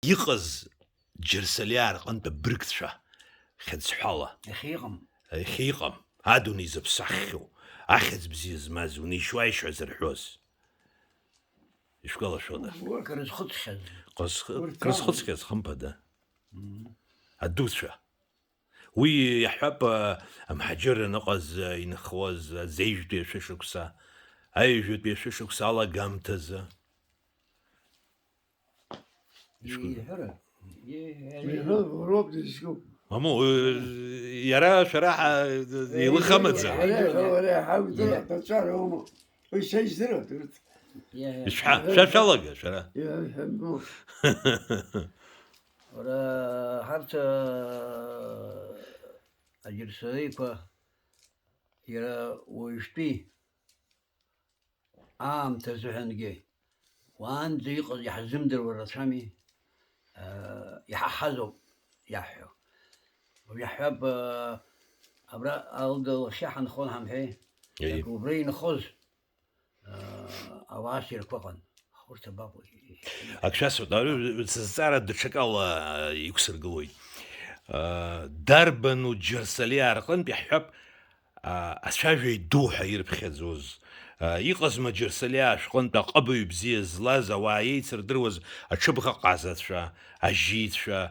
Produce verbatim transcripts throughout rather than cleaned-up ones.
Иҟаз Џьарсалиаа рҟынтә абыргцәа хьыӡҳәала. Иахьа иҟам. Иахьа иҟам. Адунеи зыԥсаххьоу, ахьӡ бзиа змаз, унеишьуааишь ҳәа зырҳәоз. Ишәгәалашәода? Урҭ крызхәыцхьаз. Крызхы-, Урҭ крызхәыцхьаз, хымԥада. Мм. Адуцәа. Уи иаҳҳәап, а, амҳаџьыр аныҟаз, а, инхуаз, а, аӡеижәтәи ашәышықәса, аҩажәатәи ашәышықәса алагамҭазы. Иҳәара. Иҳәа-, уроуп дызҿу. Мамоу, э, иара шәара ҳа-, еилых амаӡам. Уара, уара, ҳаудыра, Иара. Даҵәара умоуп. Уи са издыруеит, урҭ. Иҳәа. Ишәҳәа, шәа шәалага, шәара. Иҳәа, иҳәа, ну. Уара, ҳарҭ, э, аџьырсалеиқәа, иара уажәтәи аамҭа азыҳәангьы, уаанӡа иҟаз иаҳзымдыруа рацәами, аа, иҳаҳазоуп иаҳҳәо. Уажә иаҳҳәап, аа, абра Алда лахьхьи ҳанхон ҳамҳәеи, Еи. Убра инхоз, аа, ауаа ссирқәа ыҟан. Урҭ абаҟоу? Ак шәасҳәап, ара сызҵаара даҽакала иқәсыргылоит. Дарбану Џьарсалиаа рҟынтә иаҳҳәап, а, ацәажәаҩ ду ҳәа ирыԥхьаӡоз, а, иҟазма Џьарсалиаа шәҟынтә аҟыбаҩ бзиа злаз, ауаа еицырдыруаз аҽыбӷаҟазацәа, ажьицәа,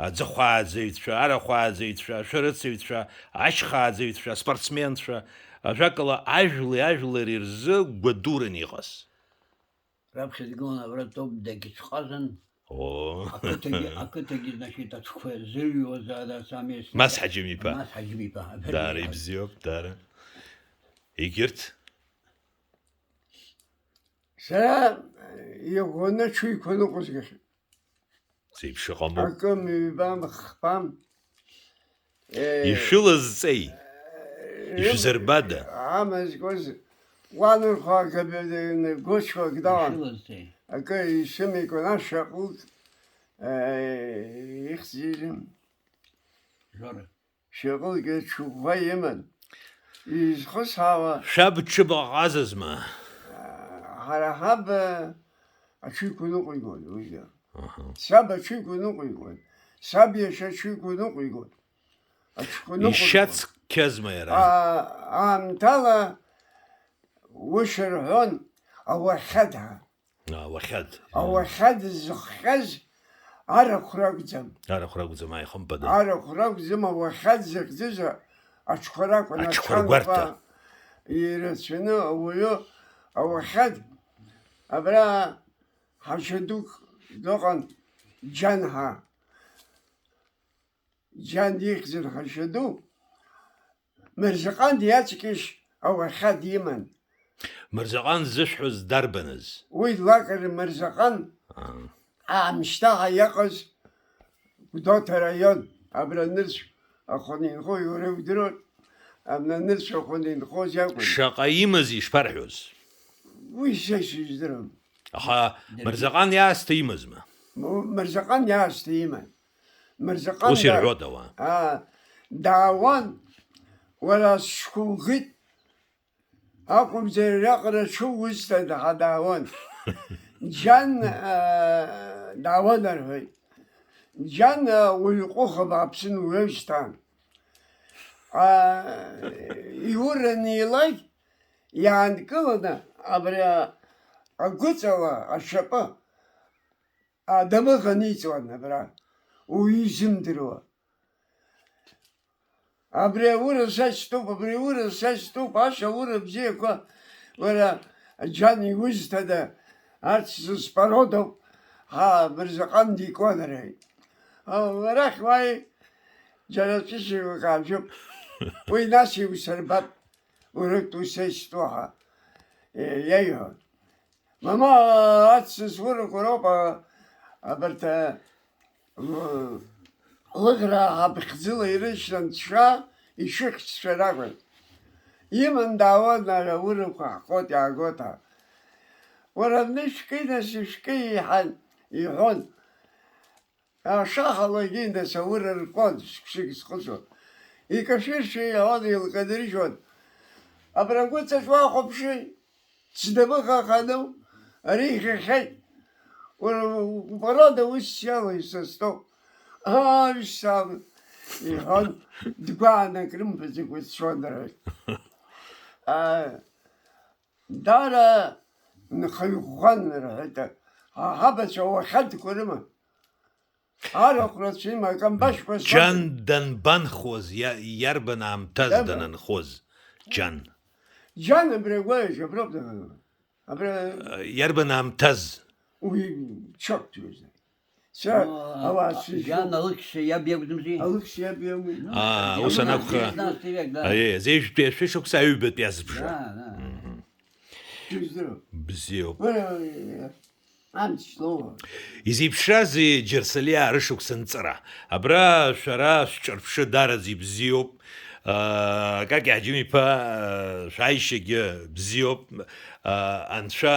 аӡахәааӡаҩцәа, арахәааӡаҩцәа, ашәарыцаҩцәа, ашьхааӡаҩцәа, аспортсменцәа, ажәакала, ажәлеи ажәлари рзы гәадуран иҟаз. Раԥхьа дгылан, абра топ дагьыцәҟазан. Оо. Ақыҭагьы, ақыҭагьы, значит, аҽқәа зырҩуаз ада самес. Мас Ҳаџьым-иԥа. Мас Ҳаџьым-иԥа. Даара ибзиоуп, даара. Егьырҭ? Сара иӷәӷәаны аҽыҩқәа ныҟәызгахьеит. Зеиԥш ыҟаму? Акым, ҩбам, хԥам. Э, Ишәылазҵеи? э, Ишәзырбада? Амазкуаз ҟәанырхәа агабены гочуа гдалан. Ишәылазҵеи? Акы ишымикәа, нас шьаҟәылк, э, ихьӡ изым. Жора. Шьаҟәылк ҽыӷәӷәа иман. Изхысҳәаауа. Шәаб ҽыбӷаҟазазма? Ҳара ҳаб, э, аҽыҩқәа ныҟәигон уигьы. Аҳа. Саб аҽыҩқәа ныҟәигон. Саб иашьа аҽыҩқәа ныҟәигон. Аҽқәа ныҟәигон. Ишьацқьазма иара? А, аамҭала ушьа рҳәон, ауахьад ҳәа. А, уахьад. Ауахьад зыхҟьаз арахә ракәӡам. Арахә ракәӡам, ааи, хымԥада. Арахә ракәӡам, ауахьад зыхьӡыз аҽқәа ракәын, Аҽқәа ргәарҭа. Аҽанқәа ирацәаны ауаҩы ауахьад. Абра ҳашьа дук дыҟан, Џьанҳа. Џьан ихьӡын ҳашьа ду. Мырзаҟан диаҵкьышь ауахьад иман. Мырзаҟан ззышәҳәоз дарбаныз? Уи Лакыр Мырзаҟан Аа. аамсҭаҳа иаҟаз Гәдоуҭа раион, абра нырцә ахәаны инхо, иура иудыруан, абна нырцә ахәаны инхоз иакәын. Шаҟа имази ишԥарҳәоз? Уи са исыздырам. Аха Мырзаҟан иаасҭа имазма? М-, Мырзаҟан иаасҭа иман. Мырзаҟан Ус да-, ирҳәоит ауаа. Аа, даауан, уара сшәҟәы угит, акәымзар ариаҟара ҽы узҭада ҳәа даауан. Џьан, аа, даауан рҳәоит. Џьан, аа, уаҩ ҟәыӷа бааԥсын уаҩсҭан. Аа, иураны илак иаанкыланы абри агәыҵала ашьапы адамыӷ аниҵуан абра, уаҩы изымдыруа. Абри аура са стәуп, абри аура са стәуп, ас аура бзиақәа, уара, џьан иузҭада, арҭ зызпародоуп, ҳа, Мырзаҟан дикуан, рҳәеит. Арахь уааи, џьара ҵәышықәак аажәып. Уи нас иусырбап, урыктә ус исҭо ҳәа, е, иаиҳәон. Мама, аццыс урақәа роуп, а, абарҭ, а, м, лыӷра ҳаԥхӡыла ирышьҭан ҽа ишыхьӡшәа ракәын. Иман даауан ара урақәа ҳхот иаагоит ҳәа. Уара абни шәкы, нас ишәкы, иҳәан, иҳәон. Ашаха лагьы дасаура ркуан, шықәсык зхыҵуа. Икашәыршәа иаауан, илкадыржьуан. Абрагәыҵаҿ уахәаԥши, снапы хахану, ари ихьахьеит. Уара, уара, да, ус сиала исызҭоу. Аа, ус сиала, иҳәон, дгәааны акрымфаӡакәа дцон, рҳәеит. Аа, даара нхаҩ ӷәӷәан, рҳәеит, аҳабацәа уахьадқәа рыма. Арахә рацәа има, акамбашьқәа Џьан данбанхоз, иа-, иарбан аамҭаз Иарбан? данынхоз? Џьан. Џьан абри агәаҩаҿ, аброуп данынхоз. Абра Иарбан аамҭаз? Уи чоктәҩызар. Сара Ну, ауаа а, сызжьо. Џьан Алықьса иаб иакәӡамзи? Алықьса иаб иамуит. Аа, ус анакәха, девятнадцатый век, да. Аиеи, зежәтәи ашәышықәса аҩбатәи азбжа. Да, да. Мгм. Дыздыруам. Бзиоуп. Уара, амч злоума? Изеиԥшраази Џьарсалиаа рышықәса нҵыра? Абра шәара шәҿырԥшы, даараӡа ибзиоуп. Аа, Какьа Ҳаџьым-иԥа, аа, шәааишьагьы бзиоуп. Аа, Анцәа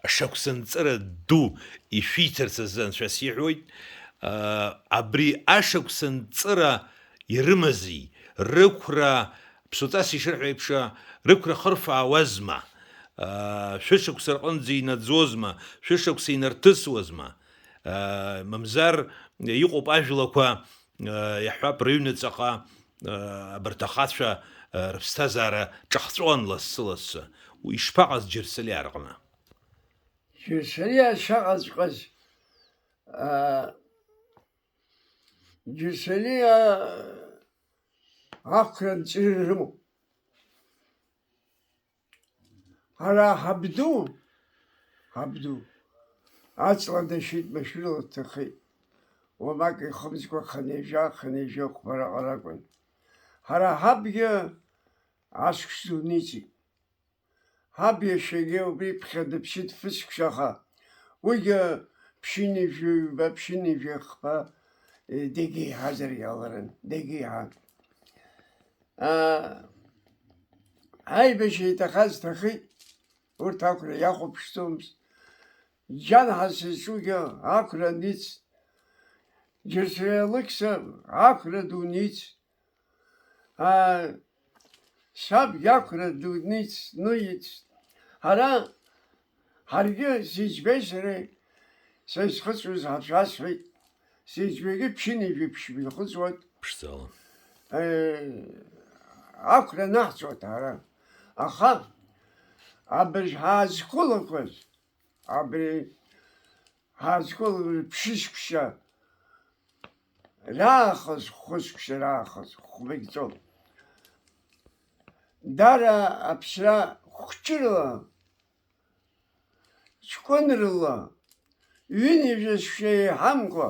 ашықәсанҵыра ду ишәиҭарц азы Анцәа сиҳәоит. Абри ашықәсанҵыра ирымази, рықәра, ԥсуаҵас ишырҳәо еиԥш, рықәра хырфаауазма? Шәышықәса рҟынӡа инаӡозма? Шәышықәса инарҭысуазма? Мамзар иҟоуп ажәлақәа, иаҳҳәап, рыҩныҵаҟа, абарҭ ахацәа рыԥсҭазаара ҿахҵәон лассы-лассы. Ишԥаҟаз Џьарсалиаа рҟны? Џьарсалиаа шаҟаҵәҟьаз, аа, Џьарсалиаа ақәра нҵыра рымоуп. Ҳара ҳабду, ҳабду, аҵла дашьит, машәырла дҭахеит. Уамак ихымҵкәа хынҩажәа, хынҩажәа хәба раҟара акәын. Ҳара ҳабгьы ашықәс дуниҵеит. Ҳаб иашьагьы убри ԥхьа дыԥшит фышықәсаха, уигьы ԥшьынҩажәи ҩба, ԥшьынҩажәи хԥа, е, дегьеиҳазар иаларын, дегьеиҳан. Аа, аибашьра иҭахаз ҭахеит, урҭ ақәра иахәаԥшӡомызт. Џьан ҳәа сызҿугьы ақәра ниҵт, Џьарсалиа Алықьса ақәра ду ниҵт. Аа, саб иақәра ду ниҵт, ниҵт. Ҳара, ҳаргьы сыӡбеи сареи, са исхыҵуаз ҳацәасҳәеит. Сыӡбагьы ԥшьынҩажәи ԥшьба ихыҵуан. Ԥшӡала. Э, ақәра наҳҵоит ҳара. Аха абыржә ҳаазқәылақәаз, абри ҳаазқәылақәаз ԥшьышықәса раахыс, хәышықәса раахыс, хәбагьҵон. Дара аԥсра хәҷырла, ҷкәынрыла, ҩынҩажәа шәшәа еиҳамкәа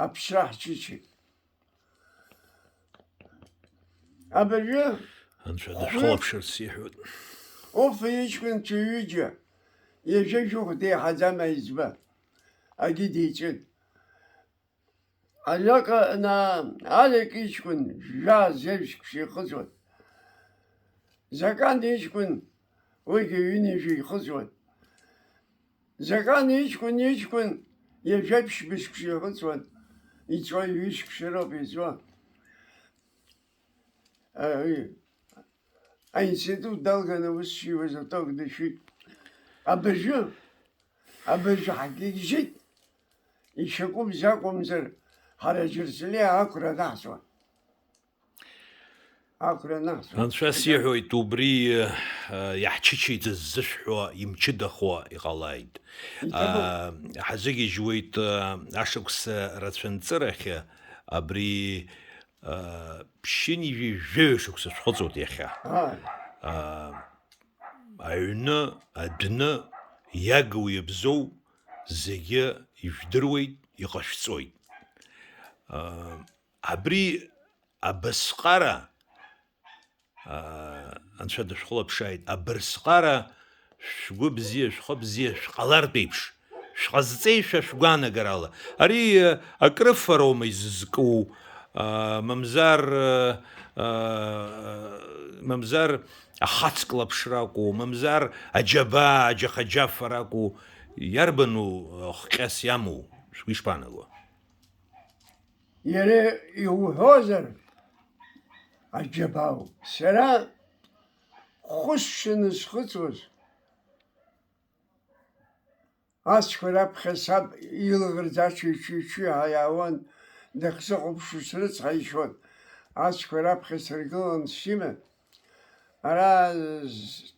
аԥсра ҳчычеит. Абыржәы Анцәа хәҩык дышәхылаԥшырц иҳәоит. Офа иҷкәынцәа ҩыџьа, ҩажәа жәохә деиҳаӡам аиҵбы, агьи деиҵәын. Аҩака на-, Алик иҷкәын жәаа зежә шықәса ихыҵуан. Закан иҷкәын уигьы ҩынҩажәа ихыҵуан. Закан иҷкәын, иҷкәын ҩажәа ԥшьба шықәса ихыҵуан. Иҵуа ҩышықәса роуп иҵуа. А, аинститут далганы аус шиуаз аток дышәит. Абыржәы, абыржәы ҳагьежьит, ишакәымз акәымзар, ҳара Џьарсалиа ақәра анаҳҵуан. Ақәра анаҳҵуан. Анцәа сиҳәоит, убри, э, иаҳчычеит ззышәҳәо, имчыдахо иҟалааит. Иҭабуп. Э, ҳазыгьежьуеит, э, ашықәс рацәа нҵырахь, абри Ԥшьынҩажәи жәаҩа шықәса шәхыҵуеит иахьа. Ааи. Аҩны, адәны, иагу иабзоу зегьы ижәдыруеит, иҟашәҵоит. Абри абасҟара, Анцәа дышәхылаԥшааит, абырсҟара шәгәы бзиа, шәхы бзиа шәҟалартә еиԥш, шәҟазҵеишәа шәгәаанагарала. Ари, э, акрыфароума изызку, а, мамзар, э, а, мамзар ахаҵк лаԥшракәу, мамзар аџьабаа, аџьахаџьафаракәу, иарбану, э, хҟьас иамоу, шәгәы ишԥаанаго? Иара иуҳәозар, аџьабаа, сара хәышықәса схыҵуаз, Ацәқәа раԥхьа саб илаӷырӡ аҽыҩ-ҽыҩ-ҽыҩ ҳәа иаауан, дахьсыхәаԥшуа срыцҳаишьон. Ацәқәа раԥхьа сыргылан сима, ара с-,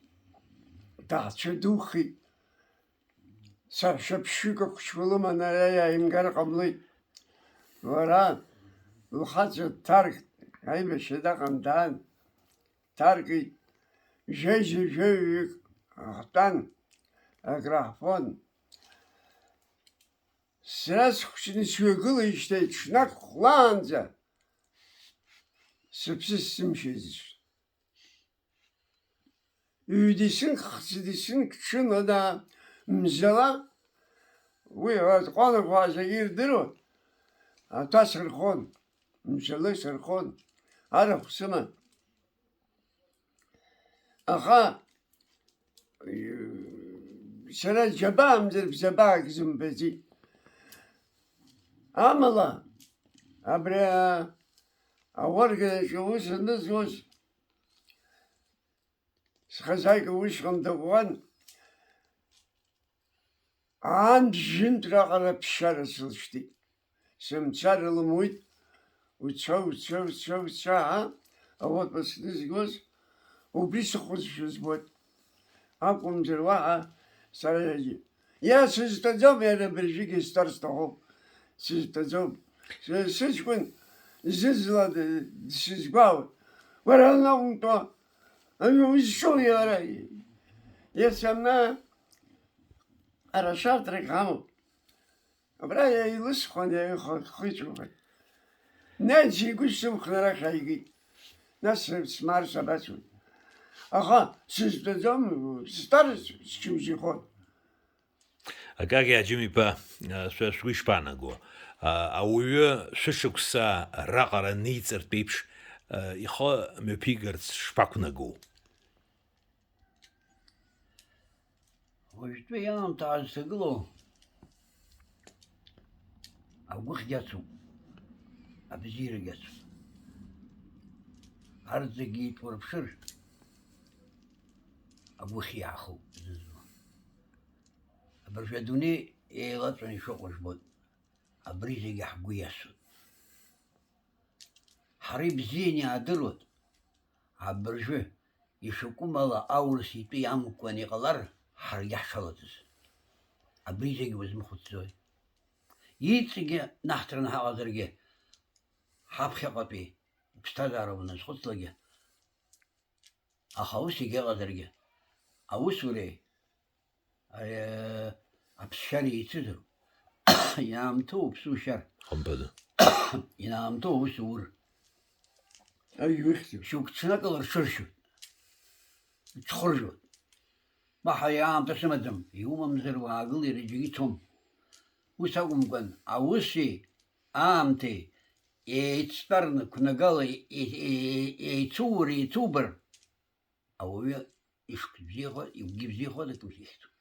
ҭаацәа духеит. Саҳәшьа ԥшьҩык ахәыҷқәа лыман, ара иааимгар ҟамлеит. Лара лхаҵа дҭаркт, аибашьра даҟан даан, дҭаркит, жәаҩа-жәаҩаҩык ҳтәан, акрааҳфон. Сара схәыҷны сҩагылеижьҭеи ҽнак хәлаанӡа сыԥсы сзымшьыцызт. Ҩ-десынк, хцә-десынк ҽынла даа, мзала, уи атҟәанақәа зегьы ирдыруан, аҭәа сырхон, мзала сырхон, арахә сыман. Аха, сара џьабаамзар бзабаак зымбаӡеит. Амала, абри а-, ауаргьанаҿ аус анызуаз, схазаик усҟан дыӷәӷәан, аан ҩынтә раҟара ԥсшьара сылшьҭит. Сымцар лымуит, уцәа, уцәа, уцәа, уцәа, ҳа, ауапа снызгоз, убри сыхәозшәа збоит. Акәымзар уаҳа сара иагьы. Иа, сызтәаӡом, иара абыржәгьы стәар сҭахуп. Сызтәаӡом. Сы-, сыҷкәын зызла д-, дсызгәаауеит. Уара унаҟәымтәо, аҩы узҿу иара? Иацәамна ара шарҭрак ҳамоуп. Абра еилысхуан, еихахиҵәуан. Нанси игәы сымхны арахь ааигеит. Нас смаар сабацои? Аха сызтәаӡом, стар счымжьахон. Акакьи Аџьым-иԥа, а, шәа шәгәы ишԥаанаго? А, ауаҩы шәышықәса раҟара ниҵыртә еиԥш, а, ихы мҩаԥигарц шԥақәнаго? Уажәтәи аамҭа ҳазҭагылоу агәыхьгьы ацуп, абзиарагьы ацуп. Арҭ зегьы еиҿурԥшыр, агәыхь иаахоуп зызу. Абыржәы адунеи еилаҵәаны ишыҟоу жәбоит. Абри зегьы ҳгәы иасуеит. Ҳара ибзианы иаадыруеит, абыржәы ишакәым ала аурыс итәы иамкуан иҟалар, ҳаргьы ҳшалаӡыз. Абри зегьы уазымхәыцӡои? Иҵегьы наҳҭраны ҳаҟазаргьы, ҳаԥхьаҟатәи иԥсҭазаара уназхәыцлакгьы, аха ус егьыҟазаргьы, аусуреи, ари, аԥсшьареи еицызароуп. Иаамҭоу уԥсы ушьар. Хымԥада. Иаамҭоу аус уур. Аҩ, ихьӡуп. Шьоук ҽнакала рҽыршьуеит. Иҽхыржәуеит. Уаҳа иаамҭа сымаӡам. Иумамзар уаагыл, иара егьигьы ицом. Ус акәымкәан, ауси аамҭеи еицтәарны, қәнагала е-, е-, е-, еицуур, еицубар, ауаҩы ишықәс бзиахо, игәгьы бзиахо, акымш ихьӡуп.